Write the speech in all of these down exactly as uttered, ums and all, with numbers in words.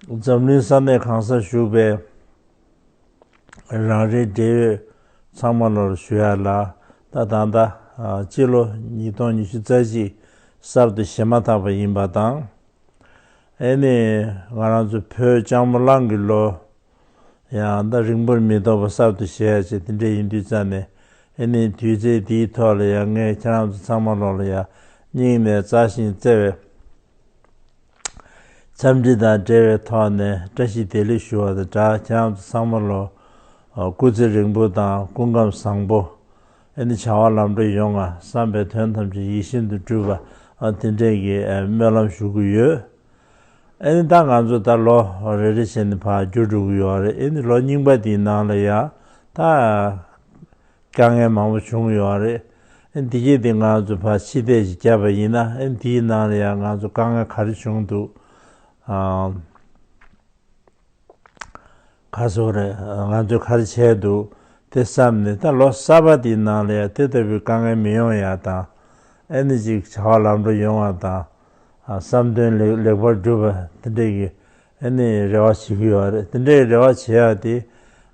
འཛམ་གླིང་ས་གནས་གང་སར་བཞུགས་པའི་རང་རེའི་འབྲེལ་ཡོད་ཚང་མ་ལོར་ཞུ་ཡ་ལ། ད་ད་ལྟ་ཨ་སྤྱི་ལོ་ཉིས་སྟོང་ཉི་ཤུ་རྩ་གཅིག་གསར་དུ་བཞེས་མ་ཐག་པ་ཡིན་པ་དང་། ཨེ་ནི་ང་རང་ཚོ་བོད་ལྕགས་མོ་གླང་གི་ལོ་ཡང་ད་རིང་པོར་མི་ཐོགས་པ་གསར་དུ་བཞེས་ཡ་ཆེད་དེ་འདྲ་ཡིན་དུས་ཙང་ནས། ཨེ་ནི་དུས་ཚེས་འདིའི་ཐོག་ལ་ཡང་ངས་ཁྱེད་རང་ཚོ་ཚང་མ་ལོག་ལ་ཡང་སྙིང་ནས་མཛའ་ཞིང་བརྩེ་བའི་འཚམས་འདྲི་དང་འབྲེལ་བའི་ཐོག་ནས་བཀྲ་ཤིས་བདེ་ལེགས་ཞུ་བ་དང་སྦྲགས། ཁྱེད་རང་ཚོ་ཚང་མ་ལོ་སྐུ་ཚེ་རིང་པོ་དང་སྐུ་ཁམས་བཟང་པོ། ཨེ་ནི་བྱ་བ་ལམ་འགྲོ་ཡོང་ང་། བསམ་པའི་དོན་ཐམས་ཅད་ཡིད་བཞིན་དུ་འགྲུབ་པ། ཨ་དེ་འདྲས་ཀྱི་ཨ་སྨོན་ལམ་ཞུ་གི་ཡོད། ཨེ་ནི་ད་ང་ཚོ་ད་ལོ་རེ་རེ་བྱས་ནས་ཕར་འགྱུར་འགྲོ་གི་ཡོད་རེད། ཨེ་ནི་ལོ་རྙིང་པ་དེའི་ནང་ལ་ཡ་ད་དཀའ་ངལ་མང་པོ་བྱུང་ཡོད་རེད། ཨེ་ནི་དེ་གྱད་དེ་ང་ཚོ་ཕར་ཕྱི་བལྟས་ཤིག་བརྒྱབ་པ་ཡིན་ན། ཨེ་ནི་དེའི་ནང་ལ་ཡ་ང་ཚོ་དཀའ་ངལ་ག་རེ་བྱུང་འདུག་ཨ། ག་སོ་རེད། ང་ཚོས་ག་རེ་བྱས་འདུག་དེ་བསམ་ནས། ད་ལོ་གསར་པ་འདིའི་ནང་ལ་ཡང་དེ་ལྟ་བུའི་དཀའ་ངལ་མི་ཡོང་ཡ་དང་། ཨེ་ནི་ཅིག་བྱ་བ་ལམ་འགྲོ་ཡོང་བ་དང་། ཨ་བསམ་དོན་ལེགས་ལེགས་པར་འགྲུབ་པ་དེ་འདྲས་ཀྱི་ཨེ་ནི་རེ་བ་བྱེད་ཀྱི་ཡོད་རེད། དེ་འདྲས་རེ་བ་བྱེད་ཡ་དེ་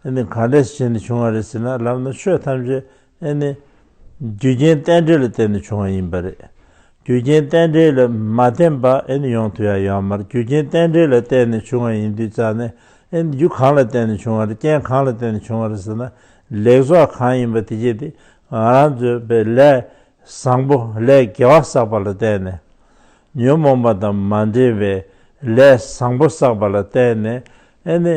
ཨེ་ནི་ག་འདྲས་བྱས་ནས་བྱུང་བ་རེད་ཟེར་ན། ལབ་ན་ཆོས་ཐམས་ཅད་ཨེ་ནི་རྒྱུ་རྐྱེན་རྟེན་འབྲེལ་ལ་བརྟེན་ནས་བྱུང་བ་ཡིན་པ་རེད། རྒྱུ་རྐྱེན་རྟེན་འབྲེལ་ལ་མ་བརྟེན་པ་ཨེ་ནི་ཡོང་ཐུབ་ཡ་ཡོད་མ་རེད། རྒྱུ་རྐྱེན་རྟེན་འབྲེལ་ལ་བརྟེན་ནས་བྱུང་བ་ཡིན་དུས་ཙང་ནས། ཨེ་ནི་རྒྱུ་གང་ལ་བརྟེན་ནས་བྱུང་བ་རེད། རྐྱེན་གང་ལ་བརྟེན་ནས་བྱུང་བ་རེད་ཟེར་ན། ལེགས་ཚོགས་གང་ཡིན་པ་དེ་གྱད་དེ་ང་རང་ཚོའི་པའི་ལས་བཟང་པོ་ལས་དགེ་བ་བསགས་པ་ལ་བརྟེན་ནས། ཉོན་མོངས་པ་དང་མ་འདྲེས་པའི་ལས་བཟང་པོ་བསགས་པ་ལ་བརྟེན་ནས་ཨེ་ནི་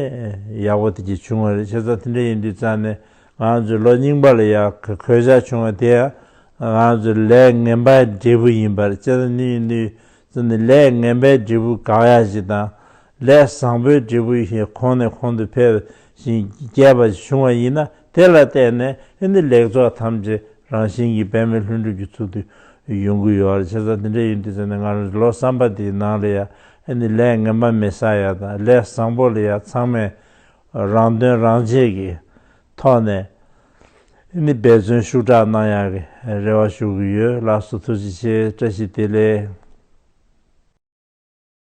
ཡག་པོ་དེ་གྱད་བྱུང་བ་རེད། བྱས་ཙང་དེ་འདྲ་ཡིན་དུས་ཙང་ནས་ང་ཚོའི་ལོ་རྙིང་པ་ལ་ཡ་གོད་ཆག་བྱུང་བ་དེ་ཡང་ང་ཚོའི་ལས་ངན་པའི་འབྲས་བུ་ཡིན་པ་རེད། བྱས་ཙང་ནི་ཡིན་དུས་ཙང་ནས་ལས་ངན་པའི་འབྲས་བུ་དགག་ཡ་ཞིག་དང་། ལས་བཟང་པོའི་འབྲས་བུ་ཞིག་གོང་ནས་གོང་དུ་འཕེལ་ཞིང་རྒྱས་པ་ཞིག་བྱུང་བ་ཡིན་ན། དེ་ལ་བརྟེན་ནས་ཨེ་ནི་ལེགས་ཚོགས་ཐམས་ཅད་རང་བཞིན་གྱིས་འབད་མེད་ལྷུན་གྲུབ་ཀྱི་ཚུལ་དུ་ཡོང་གི་ཡོད་རེད། བྱས་ཙང་དེ་འདྲ་ཡིན་དུས་ཙང་ནས་ང་རང་ལོ་གསར་པ་དེའི་ནང་ལ་ཡ་ཨེ་ནི་ལས་ངན་པ་མི་བསགས་ཡ་དང་། ལས་བཟང་པོ་ལ་ཡ་ཚང་མས་རང་དོན་རང་གཅེས་ཀྱི་ཐོག་ནས་ཨེ་ནི་འབད་བརྩོན་ཤུགས་དྲག་གནང་ཡ་གི་རེ་བ་ཞུ་གི་ཡོད། ལགས་སོ། ཐུགས་རྗེ་ཆེ། བཀྲ་ཤིས་བདེ་ལེགས།